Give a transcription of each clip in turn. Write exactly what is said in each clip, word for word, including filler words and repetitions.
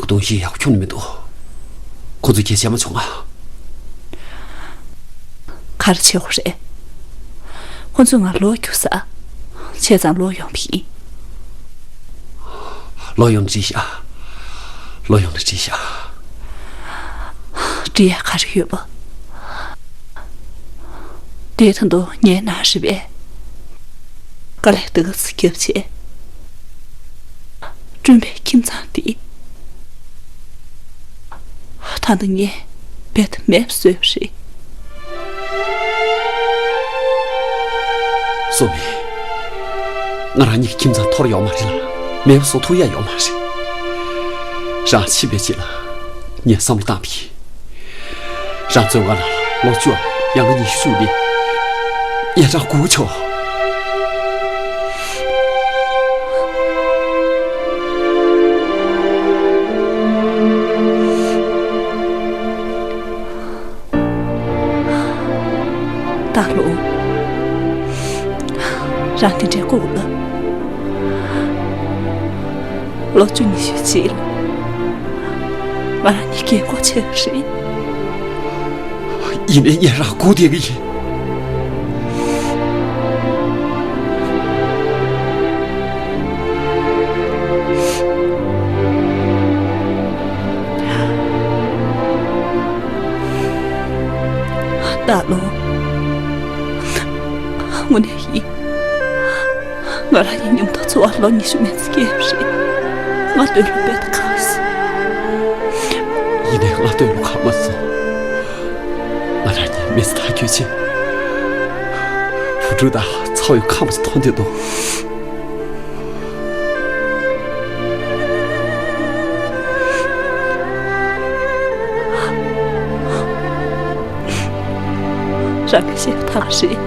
གདོང་ཞིག་ཡག་པོ་ཁྱོན་ནས་མི་འདུག་ཁོ་ཚོས་སྐད་ཆ་མ་བྱུང་ང་། ག་རེ་བྱེད་དགོས་རེད། ཁོ་ཚོས་ང་ལོག་རྒྱུགས་ས། བྱས་ཙང་ལོག་ཡོང་བ་ཡིན། ལོག་ཡོང་ན་འགྲིག་ཤག་ལོག་ཡོང་ན་འགྲིག་ཤག་འགྲིག་ཡ་ག་རེ་ཡོད་པ། དེ་ད་དུང་ངའི་ནང་རེད་པས། དཀའ་ལས་འདི་ག་ཚོད་བརྒྱབ་བྱས། བསྐྲུན་པའི་ཁྱིམ་ཚང་འདི། ད་ལྟ་ངས་རྦད་དེ་མེད་པ་བཟོས་པ་རེད། བསོད་ནམས། ང་རང་ཉིད་ཀྱི་ཁྱིམ་ཚང་འཐོར་ཡོད་མ་རེད་ལ། མེད་པ་བཟོ་ཐུབ་ཡ་ཡོད་མ་རེད། རང་ཕྱིན་པའི་རྗེས་ལ་ངས་བསམ་བློ་བཏང་བ་ཡིན། རང་བཙོན་ཁང་ནང་ལོ་བཅུ་ཡང་ན་ཉི་ཤུ་བཅུག་ནས་ཡ་རབས་སྒུག་ཆོག་ད་ལོ། རང་དེ་འདྲའི་ལྐུགས་ལ། ལོ་བཅུ་ཉི་ཤུ་རྗེས་ལ། ང་རང་གཉིས་རྒན་གོག་ཆགས་རེད། ཡིན་ནའི་ངས་རང་སྒུག་བསྡད་ཀྱི་ཡིན། ད་ལོ། དངོས་གནས་ཡིན། ང་རང་གཉིས་མཉམ་དུ་འཚོ་བ་ལོ་ཉི་ཤུ་མན་ཙམ་སྐྱེལ་བ་རེད། ང་སྟོན་ལོ་རྦད་དེ་ཁག་སོང་། ཡིན་ནའི་ང་སྟོན་ལོ་ཁག་མ་སོང་། ང་རང་གཉིས་མི་ཚེ་མཐའ་འཁྱོལ་ཆེད། བུ་ཕྲུག་དང་ཚ་བའི་ཁམས་སུ་མཐོང་བསྡད་འདུག་རང་གི་ཞེ་ཐག་རེད།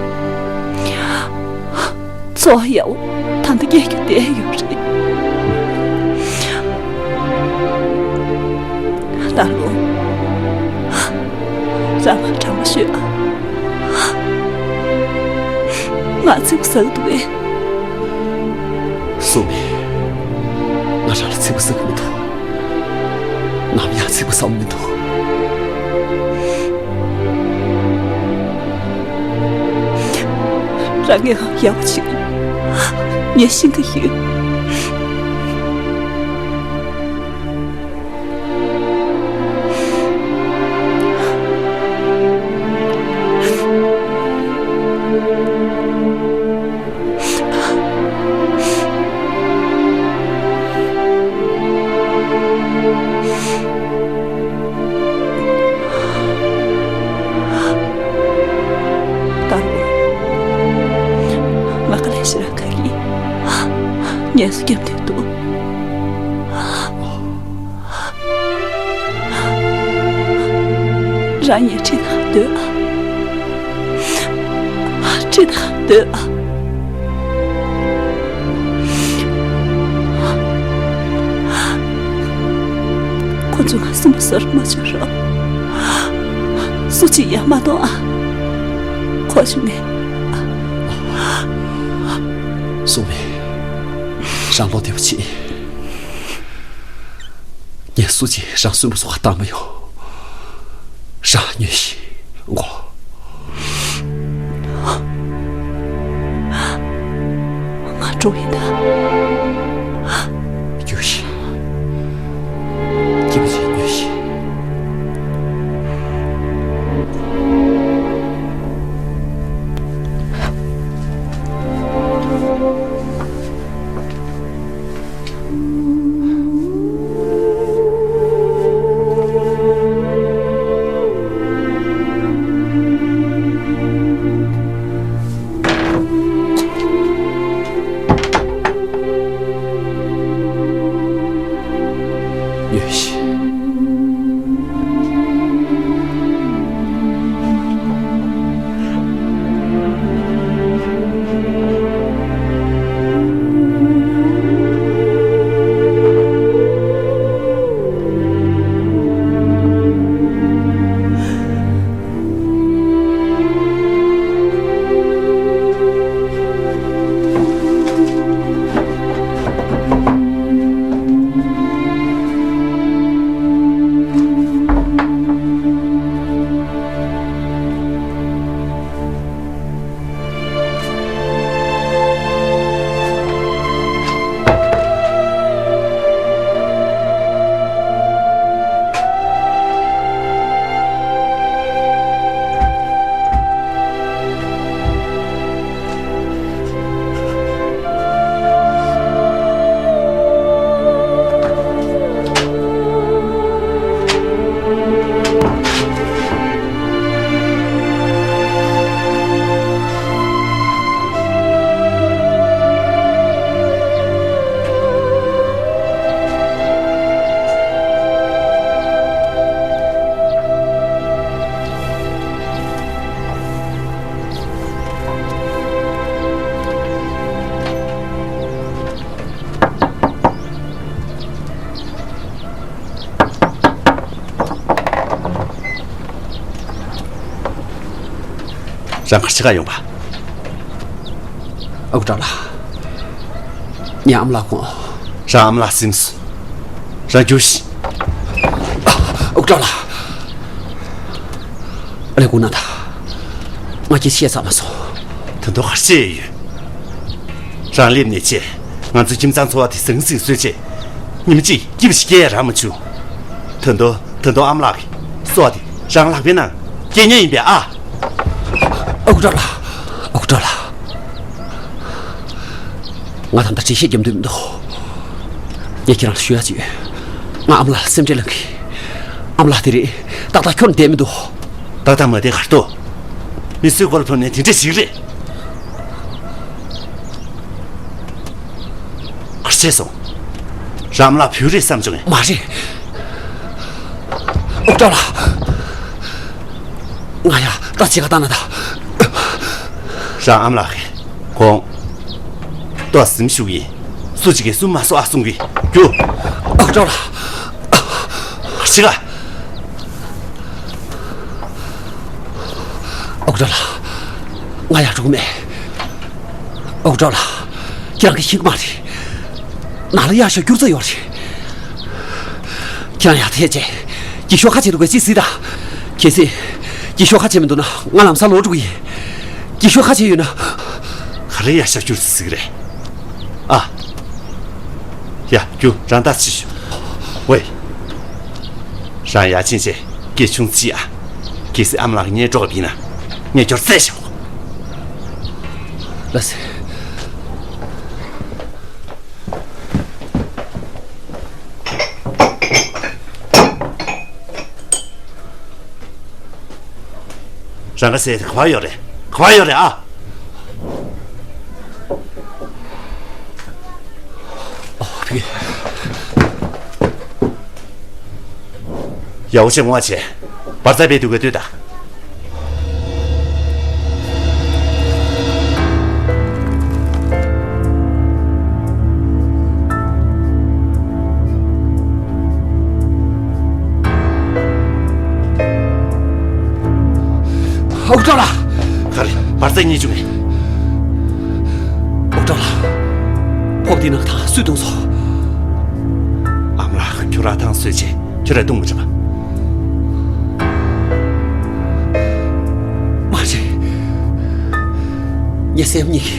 འཚོ་བ་ཡག་པོ་ད་ལྟ་སྐྱེལ་རྒྱུ་བསྡད་ཡོད་རེད། ད་ལོ། རང་ང་དྲང་མོ་ཤོད་ཨ། ང་ཚིག་པ་ཟ་གི་འདུག་གས། བསོད་ནམས། ང་རང་ལ་ཚིག་པ་ཟ་གི་མི་འདུག་ནམ་ཡང་ཚིག་པ་ཟ་གི་མི་འདུག་རང་གིས་ཡག་པོ་བྱེད། ངས་ཤེས་ཀྱི་ཡོད། ད་རུང་། ང་དཀའ་ལས་ཞེ་དྲག་ཁག་གིས་ངལ་གསོ་བརྒྱབ་བསྡད་འདུག་རང་ཉིད་ཁྲིད་ན་སྡོད་ཨ། ཁྲིད་ན་སྡོད་ཨ། ཁོ་ཚོ་ང་སེམས་པ་སོར་མ་བཅུག་རོགས། སུ་གཅིག་ཡང་མ་གཏོང་ཨ། ཁོ་ཞུ་ངས། བསོད་ནམས། རང་བློ་བདེ་པོ་བྱེད། ངས་སུ་གཅིག་རང་གསོན་པོ་བཟོ་བ་བཏང་མ་ཡོང་། རང་མྱོས་ཤིག་གོ། ང་འགྲོ་ཡིན་ད། མྱོས་ཤིག་སྐྱིད་པོ་བྱས་མྱོས་ཤིག་རང་ག་རེ་བྱེད་ག་ཡོང་པ། ཨ་ཁུ་ཀྲང་ལགས། ངའི་ཨ་མ་ལགས་ཁོང་། རང་ཨ་མ་ལགས་སེམས་སོ། རང་རྒྱུགས་ཤིག། ཨ་ཁུ་ཀྲང་ལགས། ཨ་ལས་སྒུག་གནང་དང་། ང་སྐད་ཆ་བཤད་ཚར་མ་སོང་། ད་དུང་ག་རེ་བཤད་ཡོད། རང་སླེབས་ནས་བྱས། ང་ཚོའི་ཁྱིམ་ཚང་འཚོ་བ་དེ་ཟང་ཟིང་བཟོས་བྱས། ཉི་མ་གཅིག་སྐྱིད་པ་ཞིག་སྐྱེལ་ཡ་རག་མ་བྱུང་། ད་དུང་ད་དུང་ཨ་མ་ལགས་ཀྱི་སོ་དེ་རང་ལག་པའི་ནང་སྐྱེལ་མཁན་ཡིན་པས་ཨ། ཨ་ཁུ་ཀྲང་ལགས། ཨ་ཁུ་ཀྲང་ལགས། ང་ད་ལྟ་འགྲེལ་བཤད་རྒྱབ་འདོད་མི་འདུག། ངས་ཁྱེད་རང་ལ་ཞུ་ཡ་ཅིག་ཡོད། ང་ཨ་མ་ལགས་ལ་སེམས་ཁྲལ་ལངས་གི། ཨ་མ་ལགས་དེ་རིང་ཏག་ཏག་ཁྱོན་བསྡད་མི་འདུག། ཏག་ཏག་མ་བསྡད་ག་རེ་འདུག། མི་གསོད་སྐོར་ལ་ཐོན་ནས་དེ་འདྲ་ཞིག་རེད། ག་རེ་བྱས་སོང་། རང་ཨ་མ་ལགས་བུད་རེད་བསམ་བྱུང་ངས། མ་རེད། ཨོ་ཀྲང་ལགས། ང་ཡ་ད་ཅི་ག་ལྟ་ན་ད། རང་ཨ་མ་ལགས་ཀྱིས་ཁོང་ཏོག་ཙམ་ཞུགས་ཡིན། སུ་གཅིག་གིས་སུ་མ་གསོད་ཨ་གསུང་གི་རྒྱུ། ཨོ་ཀྲང་ལགས། ག་རེ་བྱེད་ག། ཨོ་ཀྲང་ལགས། ང་ཡ་འགྲོ་གི་མེད། ཨོ་ཀྲང་ལགས། ཁྱེད་རང་གིས་ཤེས་ཀྱི་མ་རེད། ནང་ལ་གཡག་ཤོག་སྐྱུར་རྩི་ཡོད་རེད། ཁྱེད་རང་ཡར་ཐད་བྱས། ཀྱི་ཤོག་ཁ་ཕྱེ་འདུག་གས་ཅིག་གཟིགས་དང་། གལ་སྲིད། ཀྱི་ཤོག་ཁ་ཕྱེ་མི་འདུག་ན་ང་ལམ་སང་ལོག་འགྲོ་གི་ཡིན། ཀྱི་ཤོག་ཁ་ཕྱེ་ཡོད་ན། ག་རེ་གཡག་ཤོག་སྐྱུར་རྩི་ཟེར་གི་རེད། ཨ། ཡ་རྒྱུ་རང་ལྟ་ཅི་ཞུ། ཝེ། རང་ཡར་ཕྱིན་བྱས་སྐད་ཆུང་ཙི་ཨ། གལ་སྲིད་ཨ་མ་ལགས་ཀྱིས་ཉན་འགྲོ་བ་ཡིན་ན། ངས་ཁྱོད་རྩད་ཞོག། ལགས་སེ། རང་ག་ཟས་དེ་ག་པར་ཡོད་རེད། ག་པར་ཡོད་རེད་ཨ། ཨོ་དེ། ཡག་པོ་བྱས་ངོ་བྱས། འབར་རྫས་སྦས་འདུག་གས་ལྟོས་དང་། ཨོ་ཀྲང་ལགས། ག་རེ། འབར་རྫས་རྙེད་བྱུང་ངས། ཨོ་ཀྲང་ལགས། ཕོར་པ་དེའི་ནང་ཐང་སུས་བཏུངས་སོང་། ཨ་མ་ལགས་ཁྱོད་རང་ཐང་གསོས་བྱས་ཁྱོད་རང་བཏུང་མི་བྱེད་པ། མ་རེད། ངའི་སེམས་ཉིད་ཀྱིས།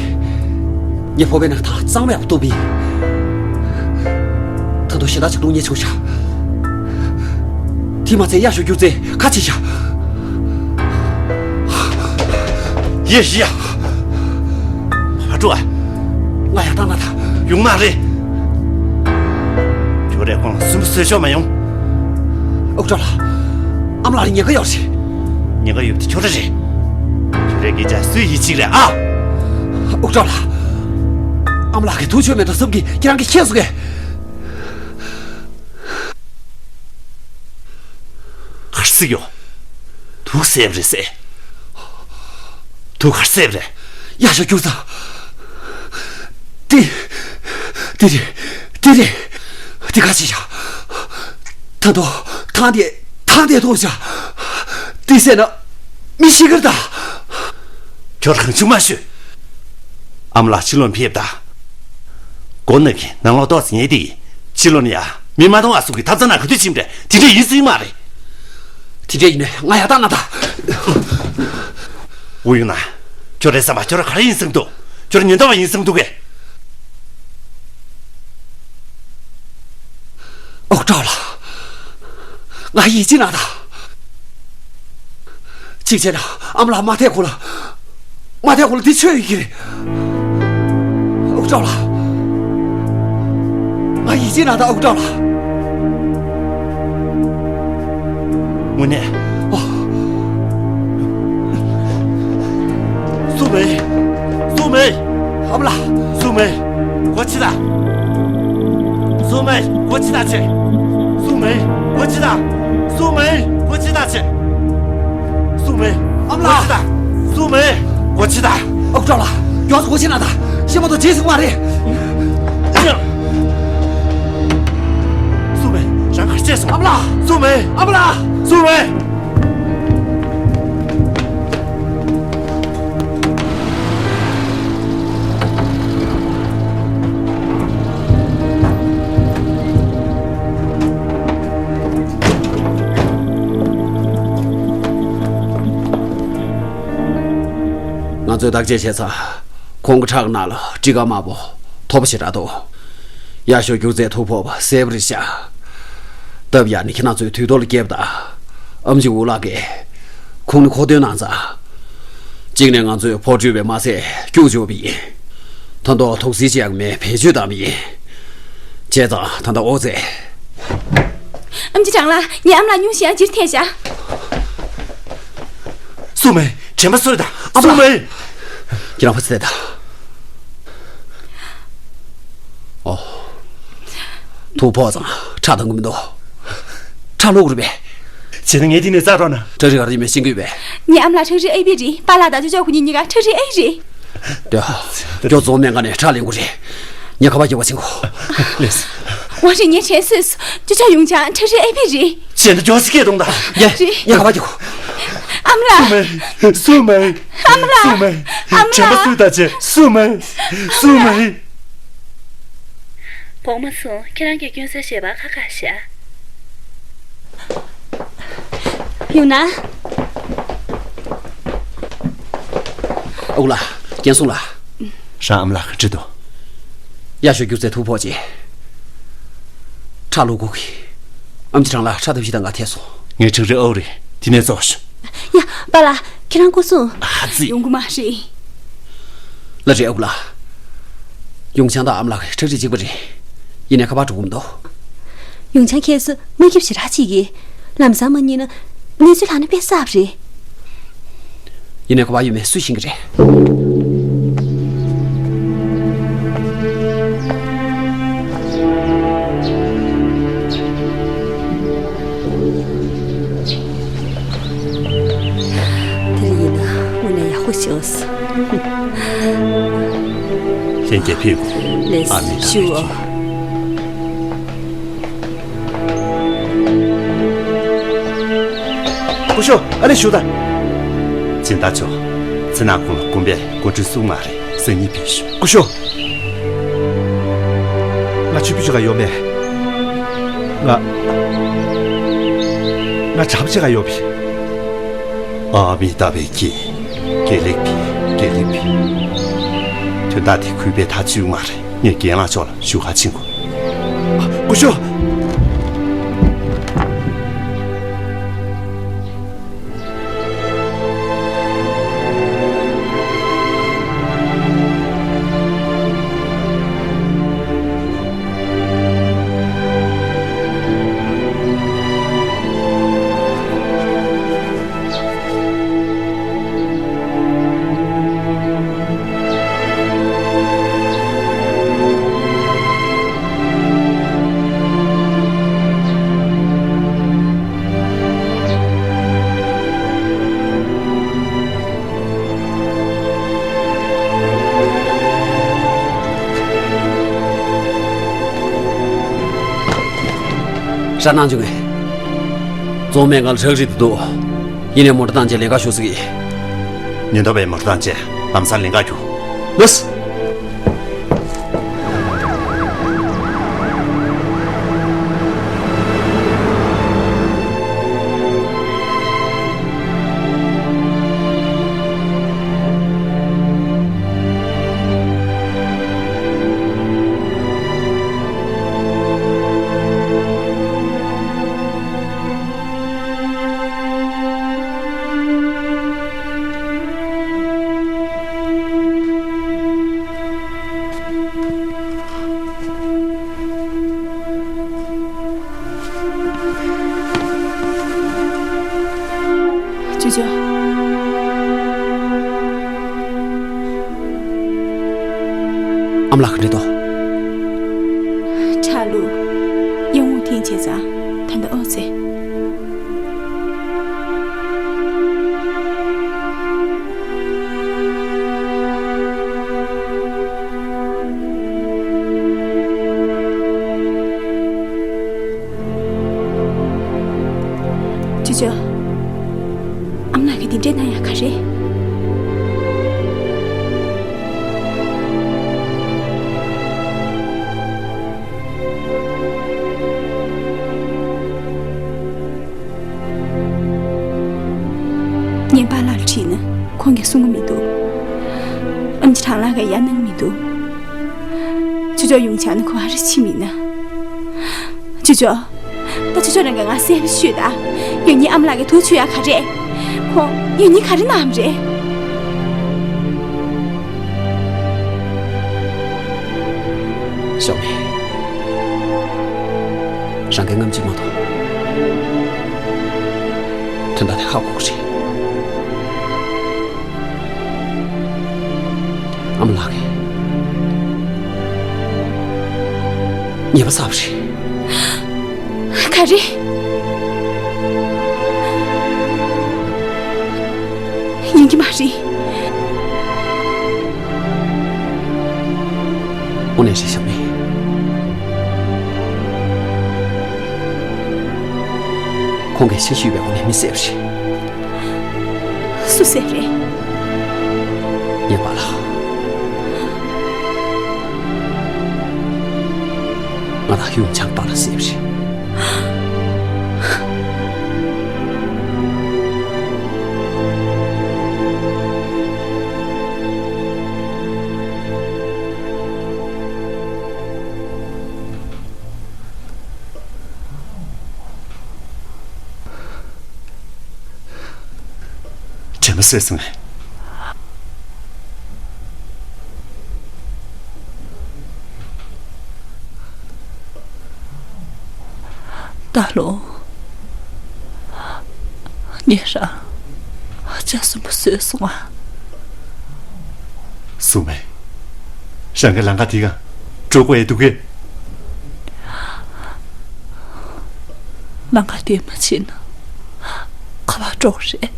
ངས་ཕོར་པའི་ནང་ཐང་གཙང་མ་ཡག་པོ་བཏུངས་པ་ཡིན། ད་དུང་གཞན་དག་ཅིག་བླུགས་རྙེད་བྱུང་ཤག། དེ་མ་ཚད་གཡག་ཤོག་སྐྱུར་རྩི་ཁ་ཕྱེ་ཤག། ཡེ་ཡ། ཕར་འགྲོ་ཨ། ང་ཡར་བཏང་ན་ད། ཡོང་མ་རེད། ཁྱོད་རང་ཁོང་ལ་སུན་པོ་བཟོས་ཆོག་མ་ཡོང་། ཨོ་ཀྲང་ལགས། ཨ་མ་ལགས་ལ་ཉེན་ཁ་ཡོད་རེད། ཉེན་ཁ་ཡོད་པ་དེ་ཁྱོད་རང་རེད། ཁྱོད་རང་གི་ཅག་སུའི་ཡིད་ཆེས་རེད་ཨ། ཨོ་ཀྲང་ལགས། ཨ་མ་ལགས་ཀྱིས་ཐུགས་ཆོད་མེད་འགྲོ་བསམ་གི། ཁྱེད་རང་གིས་ཤེས་སོང་ངས། གར་སྲིད་ཡོ། དུག་བསྲེས་པ་རེད་ཟེར། དུག་གར་བསྲེས་པ་རེད། གཡག་ཤོག་སྐྱུར་རྩི། དེ། དེ་རེད། དེ་རེད། དེ་ག་ཅི་བྱ། ད་དུང་ཐང་དེ་ཐང་དེ་གཏོང་བྱ། དེ་བསྲེས་ན་མི་ཤི་གི་རེད་ད། ཁྱོད་རང་ཆུང་མ་ཤོད། ཨ་མ་ལགས་ཕྱི་ལོགས་ཕེབས་དང་། སྒོ་ནང་གི་ནང་ལོགས་ཏོག་ཙམ་ཉལ་དེ་ཡིན། ཕྱི་ལོགས་ནས་ཡ་མི་མ་མཐོང་བ་སུ་གི་ཐབ་ཚང་ནང་ག་དུས་ཕྱིན་པ་རེད། དེ་འདྲས་ཡིན་སྲིད་མ་རེད། དེ་འདྲས་ཡིན་ན་ང་ཡར་བཏང་ན་ད། འུ་ཡོང་ན། ཁྱོད་རེད་བསམ་པ་ཁྱོད་རང་ག་རེ་ཡིན་བསམ་འདུག་ཁྱོད་རང་ཉེན་རྟོག་པ་ཡིན་བསམ་འདུག་གས། ཨོ་ཀྲང་ལགས། ང་ཡིད་ཆེས་གནང་དང་། གཅིག་བྱས་ན་ཨ་མ་ལགས་མ་ཐད་གོང་ལ། མ་ཐད་གོང་ལ་འདི་ཆོས་ཡིན་གྱི་རེད། ཨོ་ཀྲང་ལགས། ང་ཡིད་ཆེས་གནང་དང་ཨོ་ཀྲང་ལགས། དངོས་གནས། ཨོ། སུ་མེད། སུ་མེད། ཨ་མ་ལགས། སུ་མེད། སྒོ་ཕྱེ་དང་། སུ་མེད། སྒོ་ཕྱེ་དང་ཆེ། སུ་མེད། སྒོ་ཕྱེ་དང་། སུ་མེད། སྒོ་ཕྱེ་དང་ཆེ། སུ་མེད། ཨ་མ་ལགས། སྒོ་ཕྱེ་དང་། སུ་མེད། སྒོ་ཕྱེ་དང་། ཨོ་ཀྲང་ལགས། མགྱོགས་སུ་སྒོ་ཕྱེ་ན་ད། ཤི་མ་གཏོགས་བརྗེད་སྲིད་མ་རེད། སུ་མེད། རང་གར་བཅད་སོང་། ཨ་མ་ལགས། སུ་མེད། ཨ་མ་ལགས། སུ་མེད། ང་ཚོས་བརྟག་དཔྱད་བྱས་ཙང་། ཁོང་གི་ཁྲག་ནང་ལ་སྤྲི་དཀར་དམར་པོ་མཐོ་པོ་ཞེ་དྲག་འདུག། ཡག་ཤོས་རྒྱུག་རྩལ་ཐུག་ཕོག་པ་གསལ་པོ་རེད་ཤག། སྟབས་ཡག་ནི་ཁྱེད་རང་ཚོས་དུས་ཐོག་ལ་སྐྱེལ་བ་དང་། ཨེམ་ཆི་འུ་ལགས་ཀྱིས་ཁོང་ནི་མཁོ་འདོན་གནང་ཙང་། གཅིག་ནས་ང་ཚོས་ཕོ་བྲུས་པའི་དམར་ཟས་སྐྱུག་བཅུག་པ་ཡིན། ད་དུང་དུག་སེལ་ཅི་ཡང་མེད་བེད་སྤྱོད་བཏང་བ་ཡིན། བྱས་ཙང་ད་ལྟ་ཨོ་ཙེ། ཨེམ་ཆི་ཁྲང་ལགས། ངའི་ཨ་མ་ལགས་སྙུང་གཞི་ཡང་ལྗིད་ཐེབས་ཤག། སུ་མེད། དྲན་པ་གསོས་དང་། སུ་མེད། ཁྱེད་རང་ཕ་ཚེ་དང་། ཨོ། ཐུག་ཕོག་ཙང་ཁྲག་འདང་གི་མི་འདུག། ཁྲག་ལོག་རེད་པས། བྱས་ན་ངས་འདི་ནས་བཙགས་རོགས་གནང་། ཁྲག་རིགས་ག་རེ་ཡིན་མིན་ཤེས་ཀྱི་ཡོད་པས། ངའི་ཨ་མ་ལགས་ཁྲག་རིགས་ཨེ་བི་རེད། པཱ་ལགས་དང་ཅོ་ཅོ་ཁོ་གཉིས་གཉིས་ཀ་ཁྲག་རིགས་ཨེ་རེད། དེ། ཁྱོད་རྫོང་སྨན་ཁང་ནས་ཁྲག་ལེན་དགོས་རེད། ངས་ཁ་པར་རྒྱག་པ་ཕྱིན་གོ། ལགས་སོ། འོ་རེད། ངས་དྲན་གསོས་སོང་། ཅོ་ཅོ་ཡུང་ཆང་ཁྲག་རིགས་ཨེ་བི་རེད། བྱས་ན་མགྱོགས་སེ་སྐད་གཏོང་དང་། ངས་ངས་ཁ་པར་རྒྱག་གོ། ཨ་མ་ལགས། སུ་མེད། སུ་མེད། ཨ་མ་ལགས། སུ་མེད། ཨ་མ་ལགས། དྲན་པ་གསོས་དང་བྱས། སུ་མེད། སུ་མེད། བོགས་མ་སོང་། ཁྱེད་རང་གིས་སྐྱོན་བཙལ་བྱས་པ་ཁག་ཁག་བཞག། ཡུང་ན། ཨ་ཁུ་ལགས། རྒན་སུང་ལགས། རང་ཨ་མ་ལགས་ག་འདྲ་འདུག། ཡག་ཤོས་རྒྱུག་རྩལ་ཐུག་ཕོག་རྗེས། ཁྲག་ལོག་དགོས་ཀྱི། ཨེམ་ཆི་ཁྲང་ལགས་ཁྲག་ཐབས་ཤེས་དང་འགལ་ཐེབས་སོང་། ངའི་ཁྲག་རིགས་ཨའུ་རེད། དེ་ནས་བཙོག་ཤོག། ཡ། པཱ་ལགས། ཁྱེད་རང་སྐུ་སྲུང་། ཨ་ཙི། ཡོང་གི་མ་རེད། ལགས་རེད། ཨ་ཁུ་ལགས། ཡུང་ཆང་དང་ཨ་མ་ལགས་ཀྱི་ཁྲག་རིགས་གཅིག་པ་རེད། ཡིན་ནའི་ཁ་པར་འགྲོ་གི་མི་འདུག། ཡུང་ཆང་ཁྱེད་ཚོས་མ་འགྱོད་ཞེ་དྲག་བྱེད་ཀྱི། ལམ་སང་མ་རྙེད་ན། གནས་ཚུལ་ལྷག་ན་དཔེ་གསར་པ་རེད། ཡིན་ནའི་ཁ་པར་ཡོད་མེད་སུས་ཤེས་ཀྱི་རེད། དེ་རིང་ཡིན་ན་དངོས་གནས་ཡག་པོ་བྱུང་སོང་། ལྷན་རྒྱས་ཕེབས་དགོས། ལགས་སོ། ཨ་མའི་ད་ཞུ་འོ། སྐུ་ཞབས། ཨ་ནི་བཞུགས་དང་། སྦྱིན་བདག་མཆོག། ཚེ་ནག་ཁོང་ལ་དགོན་པས་འགོ་ཁྲིད་གསུང་མ་རེད། སང་ཉིན་ཕེབས་ཤོག། སྐུ་ཞབས། ང་ཆུ་ཕུད་ཅིག་ག་ཡོད་མེད། ང་། ང་ཇ་ཕུད་ཅིག་ག་ཡོད་པས། ཨ་མི་ད་བའི་སྐྱེ། དགེ་ལེགས་པའི། དགེ་ལེགས་པའི། དོན་དག་དེ་གུས་པས་ཐག་གཅོད་མ་རེད། ངས་རྒན་ལགས་མཆོག་ལ་ཞུ་ག་ཕྱིན་དགོས། སྐུ་ཞབས། ར་ནང་བྱུང་ངས། རྫོང་སྨན་ཁང་ལ་ཁྲག་རིགས་དེ་འདུག། ཡིན་ནའི་མོ་ཊ་བཏང་བྱས་ལས་ཀ་ཞུ་ཟེར་གི། ཉེན་རྟོག་པས་མོ་ཊ་བཏང་བྱས་ལམ་སང་ལེན་ག་རྒྱུགས། ལགས། ཅོ་ཅོ། ཨ་མ་ལགས་ག་འདྲ་འདུག། ཁྲག་བླུགས། ཡང་མུ་མཐུད་བྱས་ཙང་ད་ལྟ་ཨོ་ཙེ། ཅོ་ཅོ། ཨ་མ་ལགས་ཀྱིས་འདི་འདྲས་གནང་ཡག་ག་རེ། ངས་པཱ་ལགས་ལ་དྲིས་ན་ཁོང་གིས་གསུང་གི་མི་འདུག། ག་ཡ་གནང་མི་འདུག་ཅོ་ཅོ་ཡོང་ཆ་ན་ཁོ་ཨ་རི་ཕྱི་མིན་ན། ཅོ་ཅོ། ད་ཅོ་ཅོ་རང་ག་ང་སེམས་ཤོད་ད། ཡང་ཉིན་ཨ་མ་ལགས་ཀྱི་ཐུག་ཆུ་ཡ་ག་རེད། ཁོང་ཡང་ཉིན་ག་རེ་གནང་རེད། ཞའོ་མེ། རང་གི་རྔམ་བརྗིད་མ་གཏོང་། དོན་དག་དེ་ཧ་གོ་གི་རེད། ཨ་མ་ལགས་ཀྱིས་ཉེས་པ་བསགས་པ་རེད། ག་རེ། ཡིན་གྱི་མ་རེད། དངོས་གནས་རེད་ཞའོ་མེ། ཁོང་གིས་ཤེས་ཤེས་པའི་སྒོ་ནས་མི་བསད་པ་རེད། སུ་བསད་རེད། ངའི་པཱ་ལགས། ང་དང་ཡུང་ཆང་པཱ་ལགས་བསད་པ་རེད། དྲན་པ་གསོས་སོང་ངས། ད་ལོ། ངས་རང་ལྕགས་སུན་པོ་བཟོས་སོང་ང་། སུ་མེ། རང་གི་ལམ་ཁ་དེ་ག་འགྲོ་དགོས་ཡས་འདུག་གས། ལམ་ཁ་དེ་མ་ཕྱིན་ན་ག་པར་འགྲོ་རེད།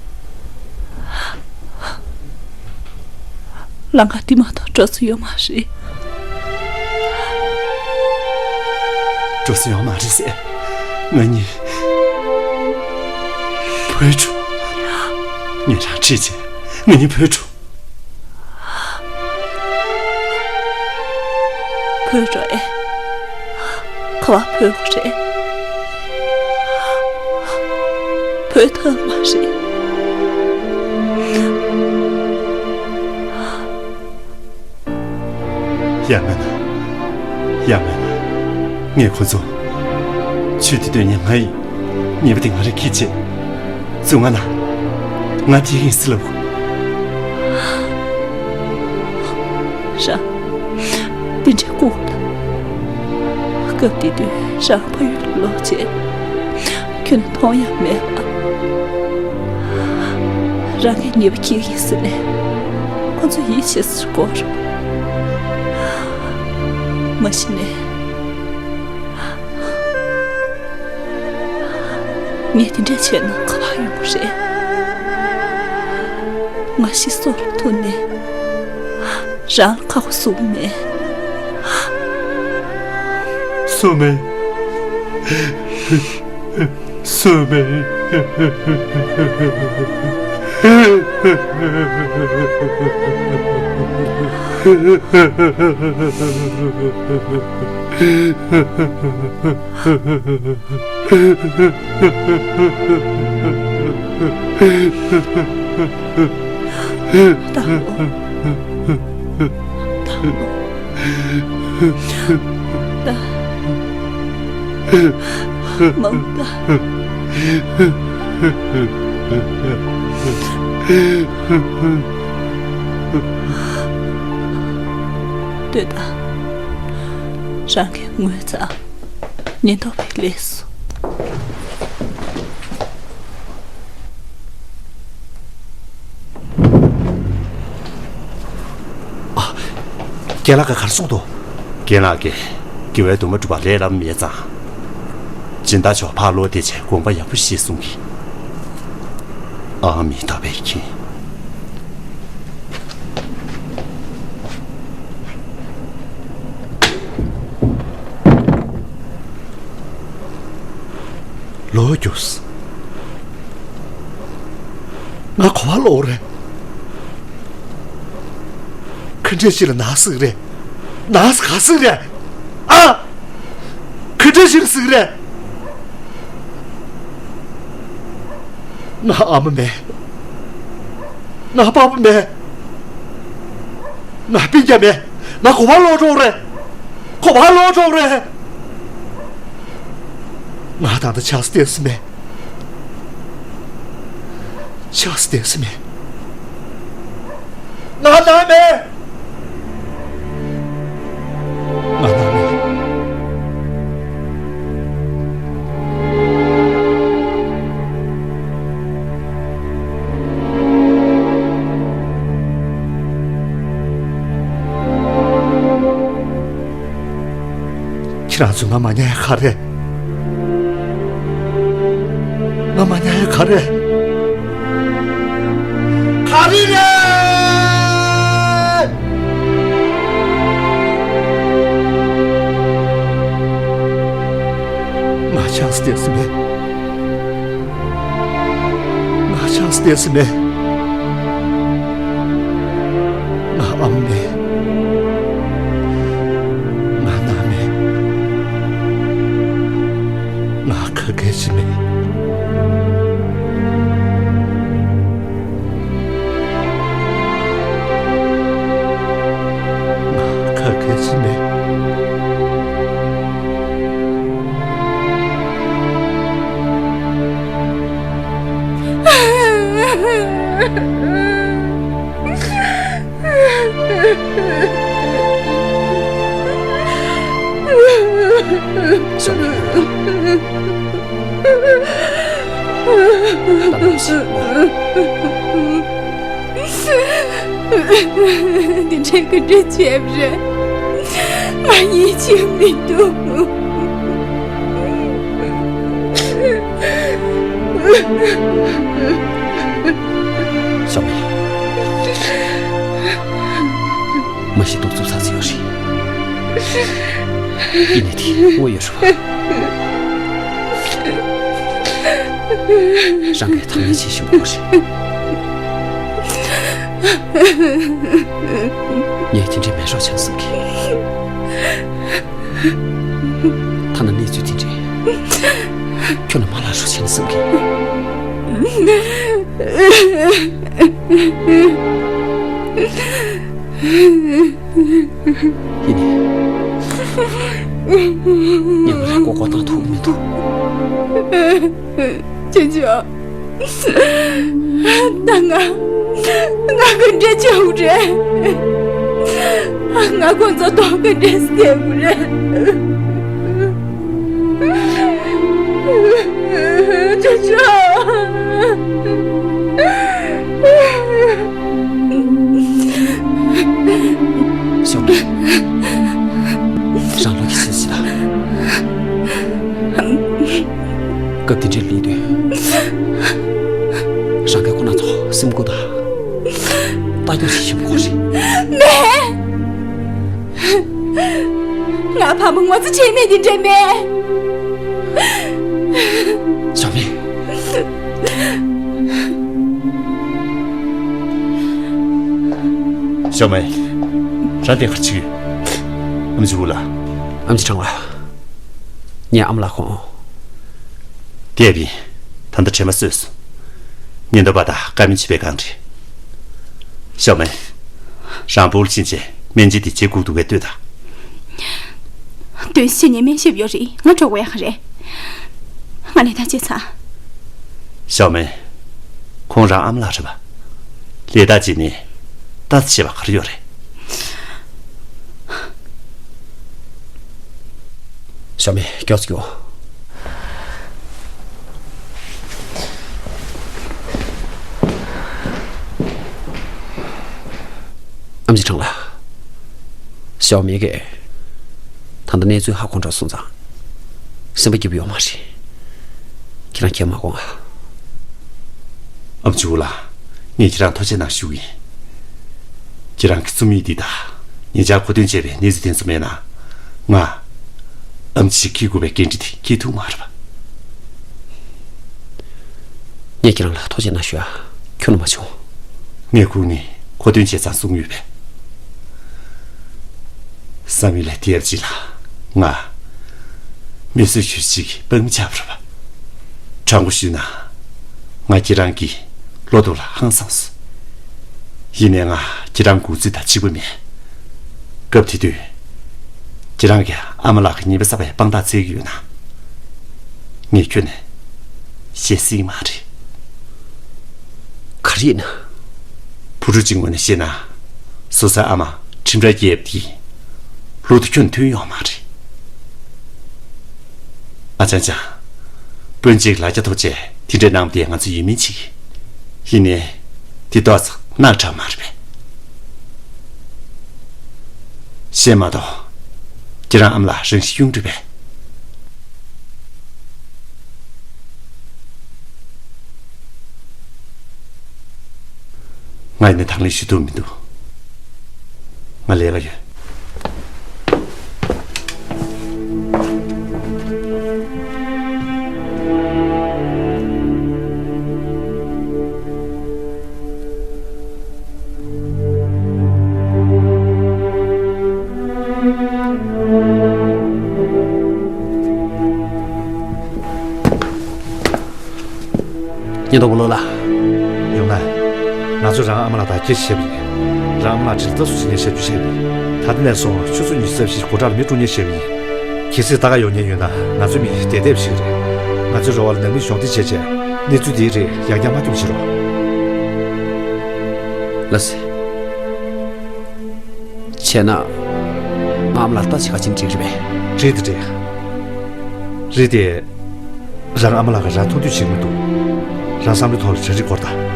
ལམ་ཁ་དེ་མ་གཏོགས་འགྲོ་ས་ཡོད་མ་རེད། འགྲོ་ས་ཡོད་མ་རེད་ཟེར། ང་གཉིས་བུད་འགྲོ། ངས་རང་ཁྲིད་བྱས་ང་གཉིས་བུད་འགྲོ། བུད་འགྲོ་ཨེ། ག་པར་བུད་དགོས་རེད། བུད་ཐུབ་མ་རེད། ཡ་མེད་ན། ཡ་མེད་ན། ངས་ཁོ་ཚོ། ཆུ་དེ་སྟོན་ཉན་ང་ཡིན། ཉེས་པ་དེ་ང་རང་འཁྱེར་བྱས། བཙུན་ང་ན། ང་དེ་ཡིན་སྲིད་ལབ་དགོས། རང་། དེ་འདྲའི་ལྐུགས་ལ། སྐབས་དེ་དུས་རང་ཕ་ཡུལ་ལ་ལོག་བྱས། ཁྱོན་ནས་མཐོང་ཡང་མེད་པ། རང་གིས་ཉེས་པ་འཁྱེར་ཡིན་ཟེར་ནས་ཁོ་ཚོ་ཡིད་ཆེས་སུ་བསྐོར། མ་གཞི་ནས་ངས་དེ་འདྲ་བྱས་ན་ག་པར་ཡོང་གི་རེད། ང་ཤི་སྲོག་ལ་ཐུག་ནས་རང་ལ་ཁ་ཁོ་བཟུང་མེད། བཟུང་མེད། བཟུང་མེད། ད་ལོ། ད་ལོ། ད། མང་ད། ལྟོས་དང་། རང་གི་ངོ་ཚ། ཉེན་རྟོག་པས་ལས་སོ། ཨ། རྒན་ལགས་ཀྱིས་ག་རེ་གསུངས་འདུག་རྒན་ལགས་ཀྱིས་དགེ་བའི་འདུན་མ་སྒྲུབ་པ་ལས་སླ་པོ་མེད་ཙང་། སྦྱིན་བདག་མཆོག་ཕར་ལོག་བསྡད་བྱས་དགོངས་པ་ཡག་པོ་བཞེས་གསུང་གི། ཨ་མི་ད་པའི་ཁྱི། ལོ་རྒྱུས། ང་ག་པར་ལོག་རེད། ག་འདྲ་ཞིག་ལ་ན་ཟུག་རེད། ན་ཟུག་ག་ཟུག་རེད། ཨ། ག་འདྲ་ཞིག་ལ་ཟུག་རེད། ང་ཨ་མ་མེད། ང་པ་ཕ་མེད། ང་སྤུན་ཀྱག་མེད། ང་ག་པར་ལོག་འགྲོ་རེད། ག་པར་ལོག་འགྲོ་རེད། ང་ད་ལྟ་ཆགས་སུ་བསྡད་ས་མེད། ཆགས་སུ་བསྡད་ས་མེད། ང་ནང་མེད། ང་ནང་མེད། ཁྱེད་རང་ཚོས་ང་མ་ཉར་ཡ་ག་རེ་རེད། ང་མ་ཉར་ཡ་ག་རེ་རེད། ག་རེ་རེད། ང་ཆགས་སུ་བསྡད་ས་མེད། ང་ཆགས་སུ་བསྡད་ས་མེད། ང་ཨ་མ་མེད། ང་ནང་མེད། ང་ག་གེ་ཞིག་མེད། ང་ག་གེ་ཞིག་མེད། ཞའོ་མེ། ད་ནང་བཞིན་མོ། འདི་འདྲའི་ག་འདྲ་བྱས་པ་རེད། ང་ཡིད་ཆེས་མི་འདུག་ཞའོ་མེ། མ་གཞི་གདུག་རྩུབ་ཚ་ཚ་ཡོད་རེད། ཡིན་ནའི་དེ་དངོས་ཡོད་རེད་པ། རང་གིས་ཐག་ཉེ་ཆེ་ཞིག་དགོས་རེད། ངས་དེ་འདྲའི་མེད་རོགས་བྱས་བསམ་གི། ཐ་ན་གནས་ཚུལ་དེ་འདྲའི་ཁྱོན་ནས་མ་ལྷག་རོགས་བྱས་ན་བསམ་གི། ཡིན་ནའི། ངས་ང་རང་མགོ་སྐོར་བཏང་ཐུབ་ཀྱི་མི་འདུག་ཅོ་ཅོ། ད་ང་། ང་ག་འདྲ་བྱེད་དགོས་རེད། ང་ཁོང་ཚོ་དང་ག་འདྲ་བྱེད་དགོས་རེད། ཅོ་ཅོ། ཞའོ་མེ། རང་བློ་གི་སེམས་ཤིག་ལ། སྐབས་དེ་འདྲའི་ལུས་དུས། རང་གིས་ཁོ་ན་ཚོ་སེམས་ཁུར་དང་། ལྟ་སྐྱོང་བྱེད་ཤེས་དགོས་རེད། མེད། ང་ཕ་མ་ངོ་ཚ་བྱེད་མེད་དེ་འདྲ་མེད། ཞའོ་མེ། ཞའོ་མེ། རང་དེ་གར་ཆི་ཡོད། ཨམ་ཆི་བུ་ལ། ཨམ་ཆི་ཁྲང་ལ། ངའི་ཨ་མ་ལགས་ཁོང་། དེ་ཡིན། ད་ལྟ་དྲན་པ་གསོས་སོང་། ཉེན་རྟོག་པ་དང་བཀའ་མོལ་བྱེད་པའི་སྒང་རེད། ཞའོ་མེ། རང་བོད་ཕྱིན་ཆད་སྨན་སྦྱིན་དེ་བྱེད་དགོས་འདུག་གས་ལྟོས་དང་། དོན་ཤེས་ཉེས་མེད་ཤེས་ཡོད་རེད། ང་འགྲོ་དགོས་ཡག་རེད། ང་ལས་ད་བྱེད་ཚ། ཞའོ་མེ། ཁོང་རང་ཨ་མ་ལགས་རེད་པ། ལས་ད་བྱེད་ནས་ལྟ་ཚ་བྱེད་པ་ག་རེ་ཡོད་རེད། ཞའོ་མེ་མགྱོགས་སུ་རྒྱུགས། ཨམ་ཆི་ཁྲང་ལ། ཞའོ་མེ་གིས་ད་ལྟ་གནས་ཚུལ་ཧ་གོ་འགྲོ་སོང་ཙང་། སེམས་པ་སྐྱིད་པོ་ཡོད་མ་རེད། ཁྱེད་རང་ཁྱེད་མ་དགོངས་ཨ། ཨམ་ཆི་བུ་ལ། ངས་ཁྱེད་རང་ཐུགས་རྗེ་གནང་ཞུ་གི་ཡིན། ཁྱེད་རང་གི་རྩོམ་ཡིག་འདི་དང་ཉེ་ཆར་མཁོ་འདོན་བྱས་པའི་གནས་ཚུལ་དེ་ཚོ་མེད་ན། ང་ཨམ་ཆི་འཁྱེར་དགོས་པའི་འགན་འཁྲི་དེ་འཁྱེར་ཐུབ་མ་རེད་པ། ངས་ཁྱེད་རང་ལ་ཐུགས་རྗེ་གནང་ཞུ་ཡ་ཁྱོན་ནས་མ་བྱུང་། ངས་ཁུར་ནས་མཁོ་འདོན་བྱས་ཙང་གསུངས་ཡོད་པས། བསམ་ཡུལ་ལས་དེ་ཡབ་ཅིག་ལ་ང་མི་གསོད་ཞུ་ཅིག་དཔང་མི་ཆགས་པ་རེད་པ། དྲང་པོ་ཞུས་ན། ང་ཁྱེད་རང་གི་བློ་སྟོབས་ལ་ཧང་སངས་སོང་། ཡིན་ནའི་ང་ཁྱེད་རང་མགོ་རྩིས་དང་གཅིག་པ་མེད། སྐབས་དེ་དུས། ཁྱེད་རང་གིས་ཨ་མ་ལགས་ཀྱི་ཉེས་པ་བསགས་པའི་དཔང་རྟགས་བཙལ་གྱི་ཡོད་ན། ངས་ཁྱོན་ནས་བཤད་སྲིད་མ་རེད། ག་རེ་ཡིན་ན། བུ་ཕྲུག་ཅིག་ངོས་ནས་བཤད་ན། སོ་སོའི་ཨ་མ་ཁྲིམས་ར་རྒྱབ་དེ་ལུགས་དང་ཁྱོན་མཐུན་ཡོད་མ་རེད། ཨ་ཅང་ཅང་། སྤུན་མཆེད་ལ་རྒྱ་ཐོག་བཅས་དེ་འདྲའི་གནང་དེ་ང་ཚོ་ཡིད་སྨོན་བྱེད་ཀྱི། ཡིན་ནའི། དེ་ཏོག་ཙམ་སྣ་ཁྲག་མ་རེད་པས། བཤད་མ་གཏོགས། ཁྱེད་རང་ཨ་མ་ལགས་རང་ཤི་གཡུག་འགྲོ་པས། ང་ཡིན་ན་དང་ལེན་ཞུ་ཐུབ་མི་འདུག་ང་ལས་ཀ་ཡོད། ཉེན་རྟོག་པ་བློ་ལགས། ཡོང་ན། ང་ཚོས་རང་ཨ་མ་ལགས་དང་སྐད་ཆ་བཤད་པ་ཡིན། རང་ཨ་མ་ལགས་དྲིལ་བསྒྲགས་སུ་ཕྱིན་ནས་བཤད་རྒྱུ་བཤད་པ་ཡིན། ད་ལྟ་ནས་བཟུང་ཆུ་ཚོད་ཉི་ཤུ་རྩ་བཞིའི་དགུ་ཕྲག་ལ་མི་དྲུག་ཉེར་བཤད་པ་ཡིན། གལ་སྲིད་ལྟ་ག་ཡོང་མཁན་ཡོད་ན་ང་ཚོའི་མི་དེབ་དེབ་ཞིག་རེད། ང་ཚོའི་རེ་བ་ལ་ནང་མི་གཞོགས་འདེགས་བྱས་བྱས་གནས་ཚུལ་འདིའི་རིགས་ཡང་བསྐྱར་མ་སྐྱོན་བྱེད་རོགས། ལགས་སེ། བྱས་ན། ང་ཨ་མ་ལགས་ལྟ་ཅི་ག་ཕྱིན་འགྲིག་རེད་པས། རེད་དེ་རེད། རེད་དེ། རང་ཨ་མ་ལགས་ཀྱིས་རང་མཐོང་ཐོས་བྱེད་མི་འདུག་རང་བསམ་བློའི་ཐོག་ལ་གྲ་སྒྲིག་སྐོར་དང་།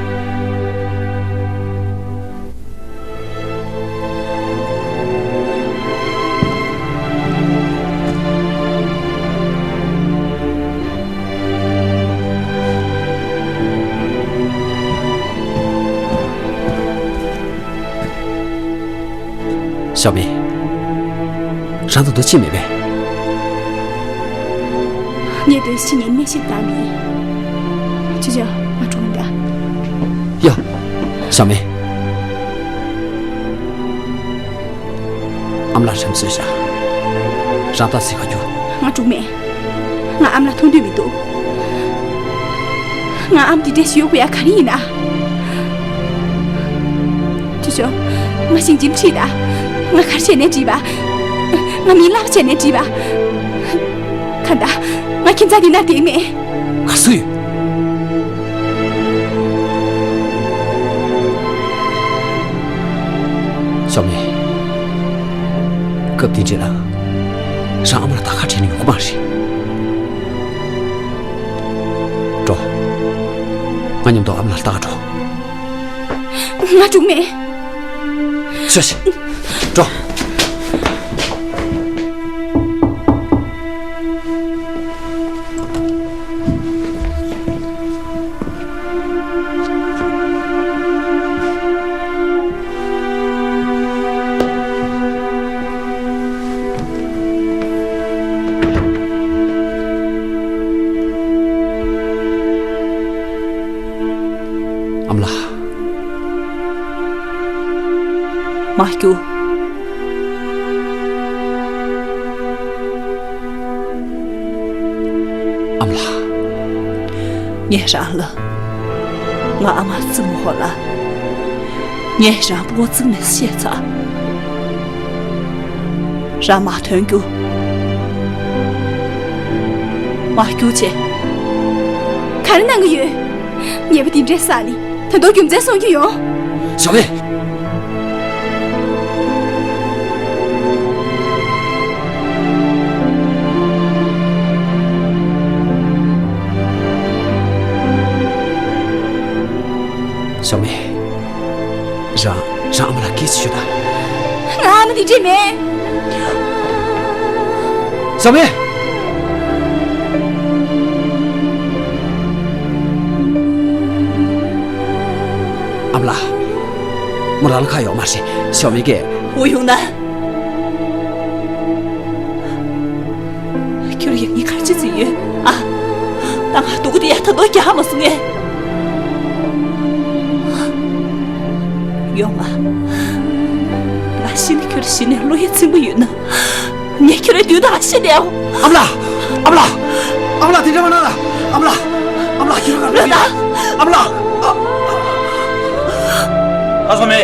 ཞའོ་མེ། རང་ད་དུང་ཤི་མེད་པས། ངས་དོན་ཤི་ཉེན་མེད་ཤི་བཏང་མིན། ཅི་བྱ་ང་གྲོངས་ད། ཡ། ཞའོ་མེ། ཨ་མ་ལགས་རེམ་བཟོས་བཞག་རང་ད་སི་ཁ་རྒྱུ། ང་གྲོངས་མེད། ང་ཨ་མ་ལགས་མཐོང་འདོད་མི་འདུག་ང་ཨ་མ་འདི་འདྲ་ཞིག་ཡོད་དགོས་ཡ་ག་རེ་ཡིན་ན། ཅོ་ཅོ། ང་ཞིང་ཆེན་ཁྲིད་ད། ང་ག་རེ་བྱས་ནས་འགྲིག་པ། ང་མིན་ལབ་བྱས་ནས་འགྲིག་པ། གང་ལྟར་ང་ཁྱིམ་ཚང་འདི་ན་བསྡད་མེད། ག་སུ་ཡོད། ཞའོ་མེ། སྐབས་དེ་འདྲ་ལ། རང་ཨ་མ་ལ་ད་ག་དྲན་ཡོང་གི་མ་རེད། འགྲོ། ང་མཉམ་དུ་ཨ་མ་ལ་ལྟ་ག་འགྲོ། ང་འགྲོ་མེད། ཤོག་ཤིག་འགྲོ། ཨ་མ་ལགས། མ་རྒྱུག་ཨ་མ་ལགས། ངས་རང་ལ་ང་ཨ་མ་བརྩི་མི་ཧོ་ལ། ངས་རང་པོ་བརྩིགས་ནས་བཤད་ཚར། རང་མ་ཐོན་རྒྱུ། མ་རྒྱུག་བྱས། ག་རེ་གནང་གི་ཡོད། ཉེས་པ་འདི་འདྲའི་བསགས་ནས་ད་དུང་རྒྱུ་མཚན་གསུང་རྒྱུ་ཡོང་། ཞའོ་མེ། ཞའོ་མེ། རང་། རང་ཨ་མ་ལ་སྐད་ཆ་ཤོད་ད། ང་ཨ་མ་དེ་འདྲས་མེད། ཞའོ་མེ། ཨ་མ་ལགས། མོ་རང་ལ་ཁག་ཡོད་མ་རེད། ཞའོ་མེ་གིས། འོ་ཡོང་ན། ཁྱོད་ཡང་ངའི་ཁར་ཅི་ཟིན་ཡོད་ཨ། ད་ང་སྡུག་གི་ཡ་ད་དོ་རྒྱག་མ་སོང་ངས། ཡོང་ང་། ང་ཤི་ན་ཁྱོད་ཤི་ནས་བློ་ཡ་ཚིམ་པོ་ཡོད་ན། ངས་ཁྱོད་རའི་དུས་དང་ཤི་ནས་ཨ། ཨ་མ་ལགས། ཨ་མ་ལགས། ཨ་མ་ལགས་དེ་འདྲ་མ་གནང་ཨ་མ་ལགས། ཨ་མ་ལགས་ཁྱོད་ཀ་རེད་ད། ཨ་མ་ལགས། ཨ། ཨ་ཚོ་མེ།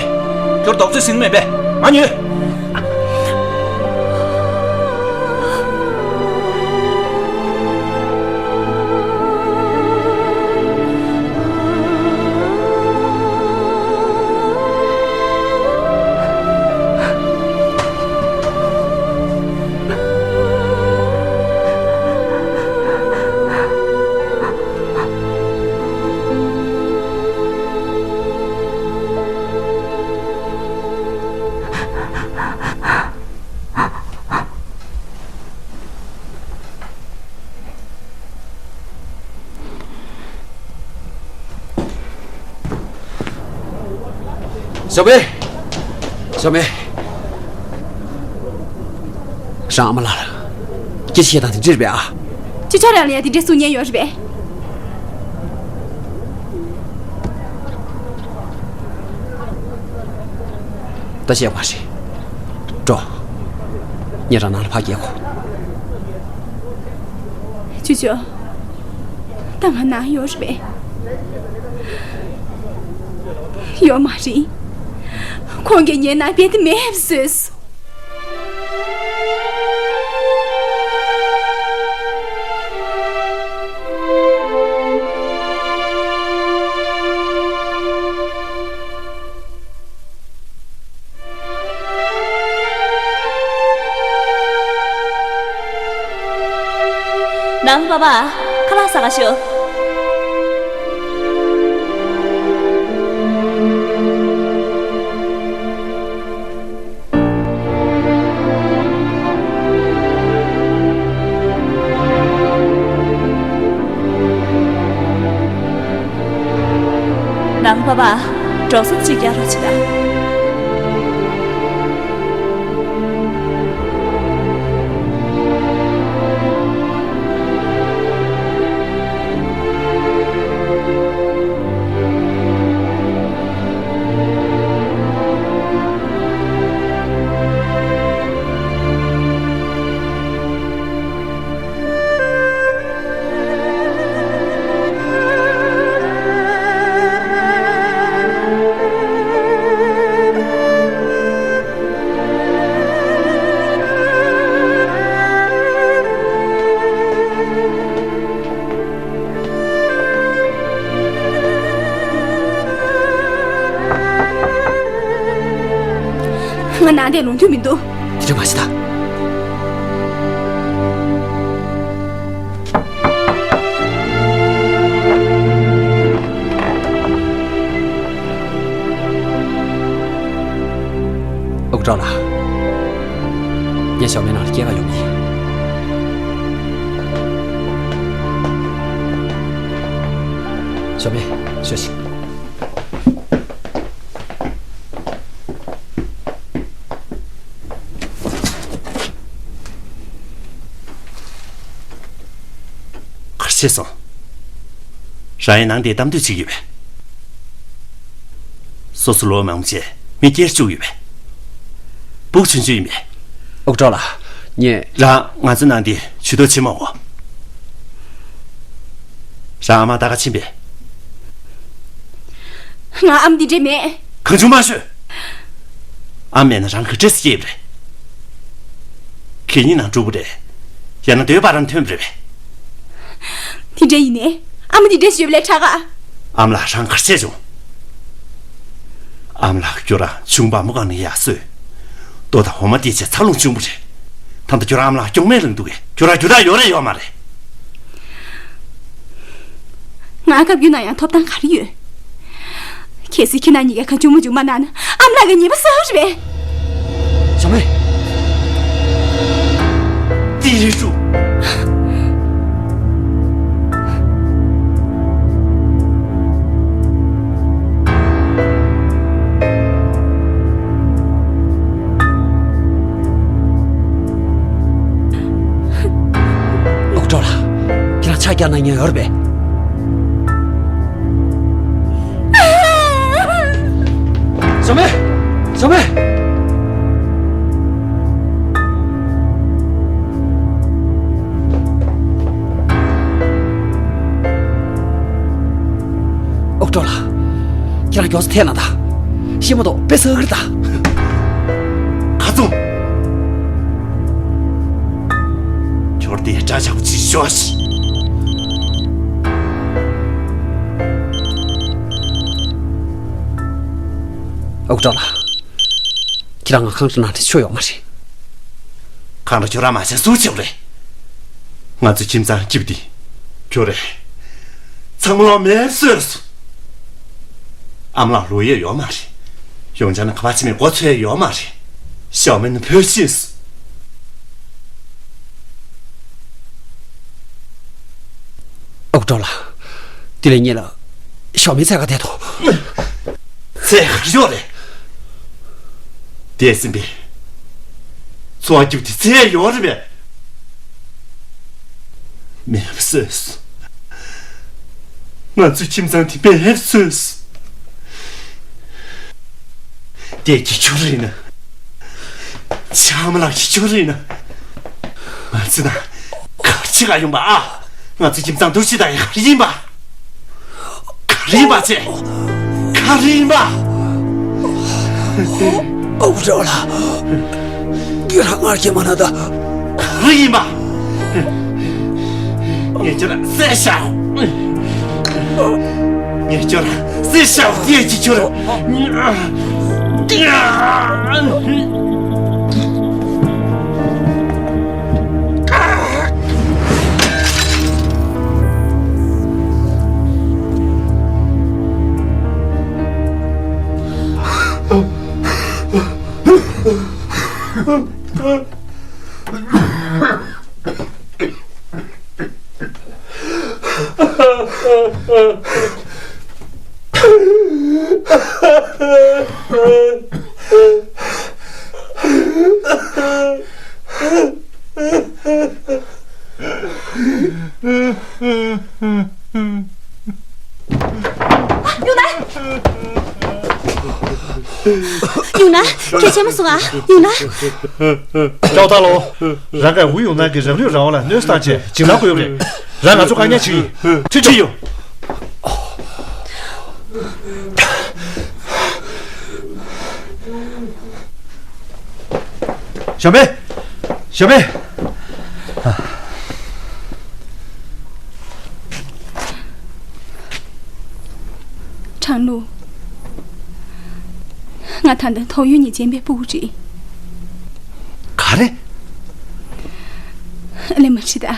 ཁྱོད་རྡོག་རྩེ་ཟིན་མེད་པས། ང་ཉོས། ཞའོ་མེ། ཞའོ་མེ། རང་ཨ་མ་ལགས་ལ་སྐད་ཆ་བཤད་སྟངས་དེ་འདྲ་རེད་པས་ཨ། ཁྱེད་ཚོ་རང་ལ་ཡང་དེ་འདྲ་གསུང་མཁན་ཡོད་རེད་པས། ད་བཤད་པ་རེད། འགྲོ། ངས་རང་ནང་ལ་ཕར་སྐྱེལ་གོ། ཅོ་ཅོ། ད་ང་ནང་ཡོད་རེད་པས། ཡོད་མ་རེད། ཁོང་གིས་ངའི་ནང་རྦད་དེ་མེད་པ་བཟོས་སོང་། ནང་པ་པ། ཁ་ལག་ཟ་ག་ཤོག། ནང་པ་པ། འགྲོ་སོང་ཅིག་རྒྱག་རོགས་བྱེད་དང་། ང་ནང་བསྡད་ལོང་རྒྱུ་མི་འདུག། དེ་འདྲ་མ་བྱེད་ད། ཨོ་ཀྲོ་ལགས། ངས་ཞའོ་མེ་ནང་ལ་སྐྱེལ་ག་ཡོང་གི་ཡིན། ཞའོ་མེ། ཤོག་ཤིག། ག་རེ་བྱས་སོང་། རང་ཡང་ནང་དེ་གཏམ་འདོད་ཅིག་ཡོད་པས། སོ་སོ་ལོ་མང་པོ་བྱས་མི་སྐྱེར་བཅུག་ཡོད་པས། སྦུག་ཆུང་ཆུང་ཡིན་པས། ཨོ་ཀྲོ་ལགས། ངས། རང་ང་ཚོ་ནང་དེ་ཇུས་གཏོགས་བྱེད་མ་དགོས། རང་ཨ་མ་ད་ག་ཕྱིན་པས། ང་ཨ་མ་འདི་འདྲས་མེད། གང་བྱུང་མ་ཤོད། ཨ་མ་མེད་ན་རང་ག་འདྲས་སེ་སྐྱེས་པ་རེད། གད་སྙིགས་ནང་བཀྲུས་པ་རེད། ཡང་ན་རྡོའི་བར་ན་ཐོན་པ་རེད་པས། དེ་འདྲ་ཡིན་ནའི་ཨ་མ་འདི་འདྲས་ཞུས་པ་ལས་དྲག་ག། ཨ་མ་ལགས། རང་ག་རེ་བྱས་བྱུང་། ཨ་མ་ལགས། ཁྱོད་རང་ཆུང་བ་མོ་གང་ནས་ཡར་སོས། རྡོ་དང་འོ་མ་སྟེར་བྱས་འཚར་ལོངས་བྱུང་བ་རེད། ད་ལྟ་ཁྱོད་རང་ཨ་མ་ལགས་སྐྱོང་མེད་ལངས་འདུག་གས། ཁྱོད་རང་རྒྱུ་དག་ཡོད་རེད་ཡོད་མ་རེད། ང་ཁ་བརྒྱུད་ན་ཡང་ཐོབ་ཐང་ག་རེ་ཡོད། གལ་སྲིད་ཁྱེད་རྣམ་གཉིས་ཀས་གང་བྱུང་མང་བྱུང་མ་གནང་ན་ཨ་མ་ལགས་ཀྱི་ཉེས་པ་བསགས་རེད་པས། ཞའོ་མེ། ཏི་རི་ཧྲུ། ཨོ་ཀྲོ་ལགས། ཁྱེད་རང་ཕྱག་རྒྱ་གནང་མཁན་ཡོད་རེད་པས། ཞའོ་མེ། ཞའོ་མེ། ཨོ་ཀྲོ་ལགས། ཁྱེད་རང་མགྱོགས་སེ་ཐད་ན་ད། ཤི་མ་གཏོགས་དཔེ་བསགས་ཀྱི་རེད་ད། ཁ་རྩང་། ཁྱོད་དེ་འདྲ་ཆགས་པ་ཅིག་ཤོག་ཤིག། ཨོ་ཀྲོ་ལགས། ཁྱེད་རང་ང་ཁང་ཁྲོ་ནང་དེ་ཆོ་ཡོག་མ་རེད། ཁང་ཁྲོ་ཁྱོད་རང་མ་བྱས་སུ་ཆེ་བ་རེད། ང་ཚོ་ཁྱིམ་ཚང་སྐྱིད་པ་འདི་ཁྱོད་རེད། ཚང་མ་ལོག་མེད་བཟོས་སོང་། ཨ་མ་ལགས་ལོག་ཡས་ཡོད་མ་རེད། ཡོང་ཆ་ན་ག་པར་ཕྱིན་མིན་གོ་ཚོད་ཡོད་མ་རེད། ཞའོ་མེ་ནི་བུད་ཤེས་སོང་། ཨོ་ཀྲོ་ལགས། དེ་ལས་ངེད་ལ་ཞའོ་མེ་འཚོལ་ག་བསྡད་དོ། འཚོལ་ག་ཡོད་རེད། འདས་ཟིན་པའི་འཚོ་བ་རྒྱུགས་དེ་ཚེ་ཡོང་རེད་པས། མེད་པ་བཟོས། ང་ཚོའི་ཁྱིམ་ཚང་དེ་མེད་པ་བཟོས། འདས་ཀྱི་ཆུ་རེད་ན། ཕྱག་མ་ལག་གི་ཆུ་རེད་ན། ང་ཚོ་ན་གར་ཆི་ག་ཡོང་པ་ཨ། ང་ཚོའི་ཁྱིམ་ཚང་འདུ་ཤེས་དང་ཡང་ག་རེ་ཡིན་པ། ག་རེ་ཡིན་པ་ཚེ། ག་རེ་ཡིན་པ། ཨོ་རོགས་ལ། ངེད་རང་ངར་གྱི་མ་ན་ད། ག་རེ་ཡིན་པ། ངས་ཁྱོད་ལ་བསད་བཞག་ངས་ཁྱོད་ལ་བསད་བཞག་ངས་ཀྱི་ཁྱོད་ལ། ཡུང་ན། ཡུང་ན། སྐད་ཆ་མ་གསུང་ཨ། ཡུང་ན། ཀྲའོ་ཏཱ་ལོ། རང་གིས་ཝུའུ་ཡུང་ན་གི་རང་ལུས་རང་དབང་ལ་གནོད་སྐྱེལ་བྱས་འཇིགས་སྣང་སྐུལ་ཡོད་རེད། རང་ང་ཚོ་བཀག་ཉར་བྱེད་ཀྱི་ཡིན། ཁྲིད་ཆུ་ཡོད། ཞའོ་མེ། ཞའོ་མེ། ཁྲང་ལུ། ང་ད་ལྟ་ཐོག་ཡུལ་ཉེས་ཅན་པའི་སྤུ་གུ་རེད། ག་རེ། ལེ་མ་ཁྲི་ད།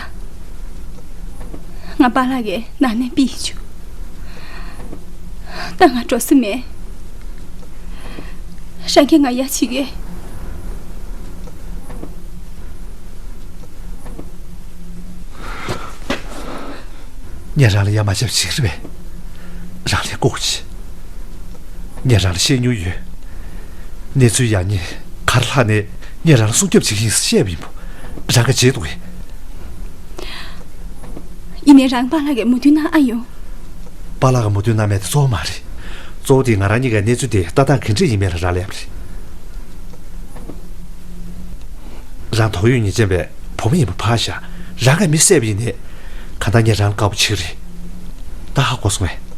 ང་པཱ་ལགས་ཀྱི་ནང་ནས་ཕུད་བཅུག་ད་ང་འགྲོ་ས་མེད། རང་གིས་ང་ཡ་བྱེད་ཀྱི། ངས་རང་ལ་ཡ་མ་བྱེད་པ་ཞིག་རེད་པས། རང་ལས་ལྐོག་གྱིས། ངས་རང་ལ་བཤད་མྱོང་ཡོད། གནས་ཚུལ་ཡག་ཉེས་ག་རེ་ལྷག་ནས་ངས་རང་ལ་སྲུང་སྐྱོབ་བྱེད་ཀྱི་ཡིན་ཟེར་བཤད་པ་ཡིན་པ། རང་གིས་བརྗེད་འདུག་གས། ཡིན་ནའི་རང་པཱ་ལགས་ཀྱིས་མོས་མཐུན་གནང་ཨ་ཡོང་། པཱ་ལགས་ཀྱིས་མོས་མཐུན་གནང་མེད་དེ་གཙོ་བོ་མ་རེད། གཙོ་བོ་དེ་ང་རང་གཉིས་ཀའི་གནས་ཚུལ་དེ་ལྟ་སྟངས་ག་འདྲ་ཡིན་མིན་ལ་རག་ལས་པ་རེད། རང་ཐོག་ཡུལ་ཉེས་ཅན་པའི་བུ་མོ་ཡིན་པ་ཕར་བཞག་རང་གིས་མི་བསད་པ་ཡིན་ནའི། གང་ལྟར་ངས་རང་ལ་དགའ་པོ་བྱེད་ཀྱི་རེད། ད་ཧ་གོ་སོང་ངས།